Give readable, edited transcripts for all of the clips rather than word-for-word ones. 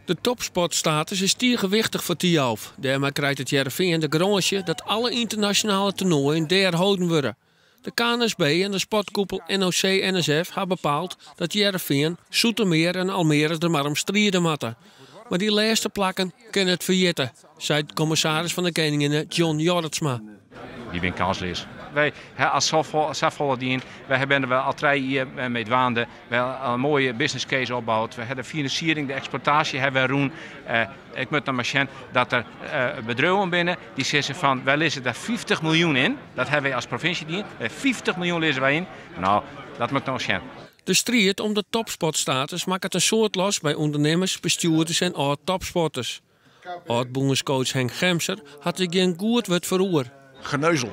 De topsportstatus is tige wichtich foar Thialf. Dêrmei krijt it Hearrenfean de garânsje dat alle ynternasjonale toernoaien dêr holden wurde. De KNSB en de sportkoepel NOC-NSF ha bepaald dat Hearrenfean, Zoetermeer en Almere der mar om stride moatte. Mar dy lêste plakken kinne it ferjitte, seit kommissaris fan de Keninginne John Jorritsma. Dy binne kânsleas. Wy ha al safolle dien. Wy binne der al 3 jier mei dwaande. Wy ha in moaie business case opboud. We ha de finansiering, de eksploitaasje ha wy rûn. Ik moat noch mar sjen dat der bedriuwen binne dy't sizze fan wy lizze der 50 miljoen yn. Dat ha wy as provinsje dien. 50 miljoen lizze wy yn. No, dat moat ik noch sjen. De striid om de topsportstatus makket in soad los by ûndernimmers, bestjoerders en âld-topsporters. Âld-bûnscoach Henk Gemser hat der gjin goed wurd foar oer. Geneuzel.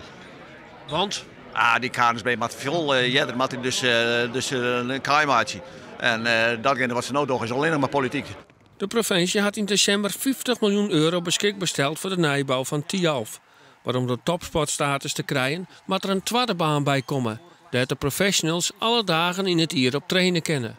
Want? Ah, dy KNSB moat folle earder moat dus in kaai meitsje. En datgene wat se no dogge is allinnich mar polityk. De provinsje hat yn desimber 50 miljoen euro beskikber steld foar de nijbou fan Thialf. Mar om de topsportstatus te krijen, moat der in twadde baan by komme, dêr't de professionals alle dagen yn it jier op traine kinne.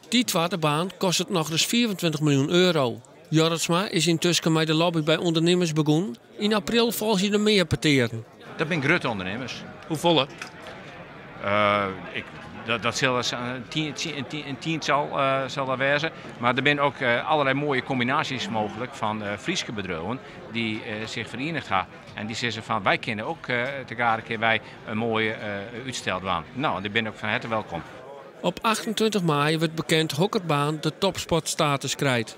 Dy twadde baan kostet nochris 25 miljoen euro. Jorritsma is yntusken mei de lobby by ûndernimmers begûn. Yn april folgje der mear petearen. Dat binne grutte ûndernimmers. Hoefolle? Dat sil in tiental sil dat wêze. Mar der binne ek allerlei moaie kombinaasjes mooglik fan Fryske bedriuwen dy't sich ferienigd ha. En dy sizze fan wy kinne ek tegearre kinne wy in moaie útstel dwaan. No, dy binne ek fan herte wolkom. Op 28 maaie wurdt bekend hokker baan de topsportstatus krijt.